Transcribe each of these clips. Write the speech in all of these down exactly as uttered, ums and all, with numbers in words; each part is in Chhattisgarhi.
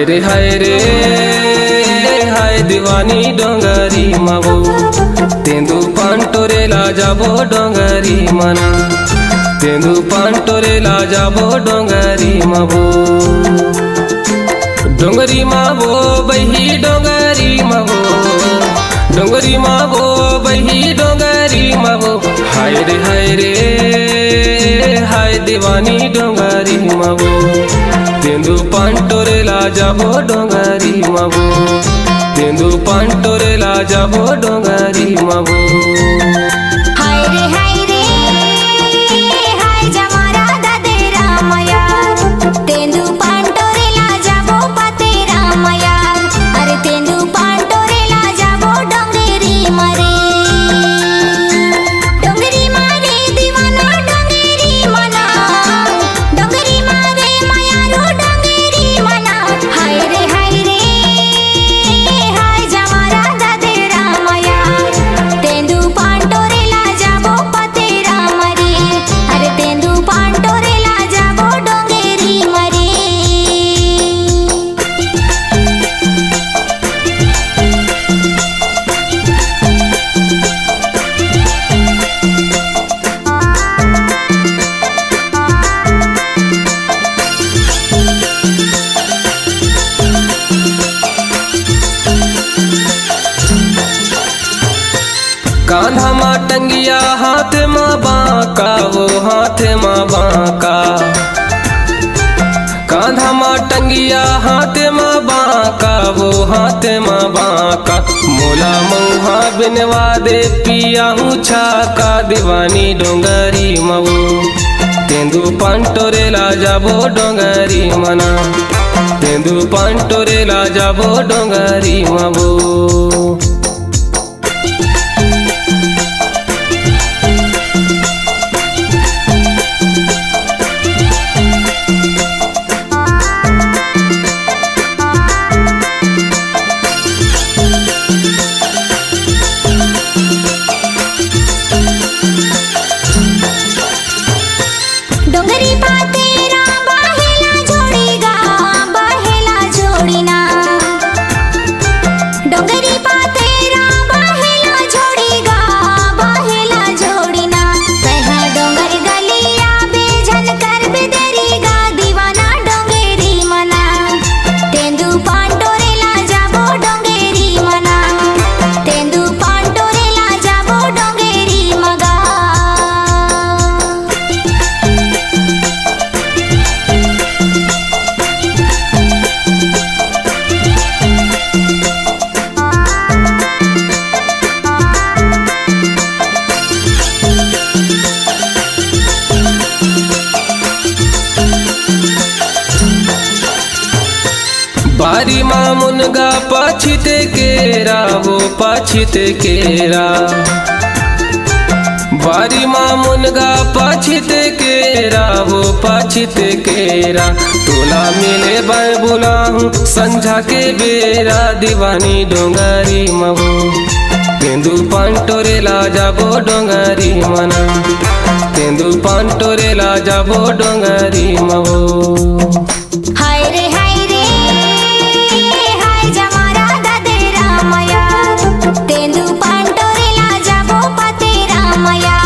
रे हाय रे, हाय दीवानी डोंगरी मबो, तेंदू पान टोरे ला जाबो डोंगरी मना। तेंदू पान टोरे ला जाबो डोंगरी मबो। डोंगरी मबो, बही डोंगरी मबो। डोंगरी मबो, बही डोंगरी मबो। हाय रे, हाय रे, हाय दीवानी डोंगरी मबो। तेंदू पान टोरे ला जाबो डोंगरी मबो। तेंदू पान टोरे ला जाबो डोंगरी मबो। हाय रे, हाय रे, हाय जमारा ददेरा मया। तेंदू पान टोरे ला जाबो पतेरा मया। अरे तेंदू पान टोरे ला जाबो डोंगरी मरे। डोंगरी मारे दीवाना डोंगरी मना। डोंगरी मारे मयारू डोंगरी मना। हाय रे, हाय रे, हाय जमारा ददेरा मया। तेंदू पान टोरे ला जाबो पतेरा मरे। अरे तेंदू पान टोरे ला जाबो डोंगरी मरे। कांधा मा टंगिया, हाथ मा बांका, वो हाथ मा बांका। कांधा मा टंगिया, हाथ मा बांका, वो हाथ मा बांका। मोला मऊहा बिनवा दे पिया हूँ छाका, दीवानी डोंगरी मबो। तेंदू पान टोरे ला जाबो डोंगरी मना। तेंदू पान टोरे ला जाबो डोंगरी मबो। डोंगरी पातेरा बहेला जोड़ी गा, बहेला जोड़ी ना। डोंगरी पातेरा बहेला जोड़ी गा, बहेला जोड़ी ना। तैहा डोंगर गलिया बेझन कर बेदेरी गा, दीवाना डोंगरी मना। तेंदू पान टोरे ला जाबो डोंगरी मना। तेंदू पान टोरे ला जाबो डोंगरी मगा। बारी मा मुनगा पाछित केरा, वो पाछित केरा। बारी मा मुनगा पाछित केरा, वो पाछित केरा। तोला मिले बर बुलाहूँ संझा के बेरा, दीवानी डोंगरी मबो। तेंदू पान टोरे ला जाबो डोंगरी मना। तेंदू पान टोरे ला जाबो डोंगरी मबो। हाय रे, हाय रे, हाय जमारा ददेरा मया। तेंदू पान टोरे ला जाबो पतेरा मया।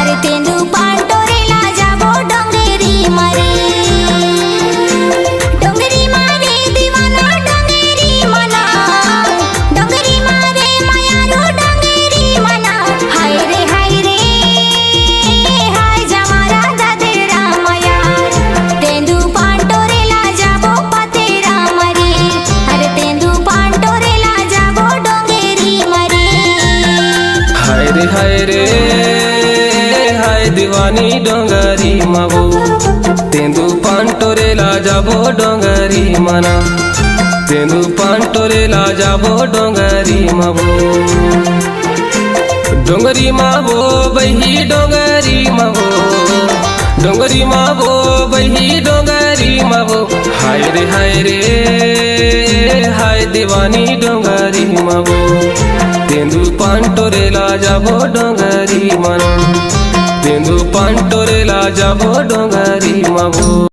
अरे तेंदू पान टोरे ला जाबो डोंगरी मरे। डोंगरी मारे दीवाना डोंगरी मना। डोंगरी मारे मयारू डोंगरी मना। हाय रे, हाय रे, हाय जमारा ददेरा मया। तेंदू पान टोरे ला जाबो पतेरा मरे। अरे तेंदू पान टोरे ला जाबो डोंगरी मरे। हाय रे, हाय रे, हाय दीवानी डोंगरी मबो। तेंदू पान टोरे ला जाबो डोंगरी मना। तेंदू पान टोरे ला जाबो डोंगरी मबो। डोंगरी मबो, बही डोंगरी मबो। डोंगरी मबो, बही डोंगरी मबो। हाय रे, हाय रे, हाय दीवानी डोंगरी मबो। तेंदू पान टोरे ला जाबो डोंगरी मना। तेंदू पान टोरे ला जाबो डोंगरी मबो।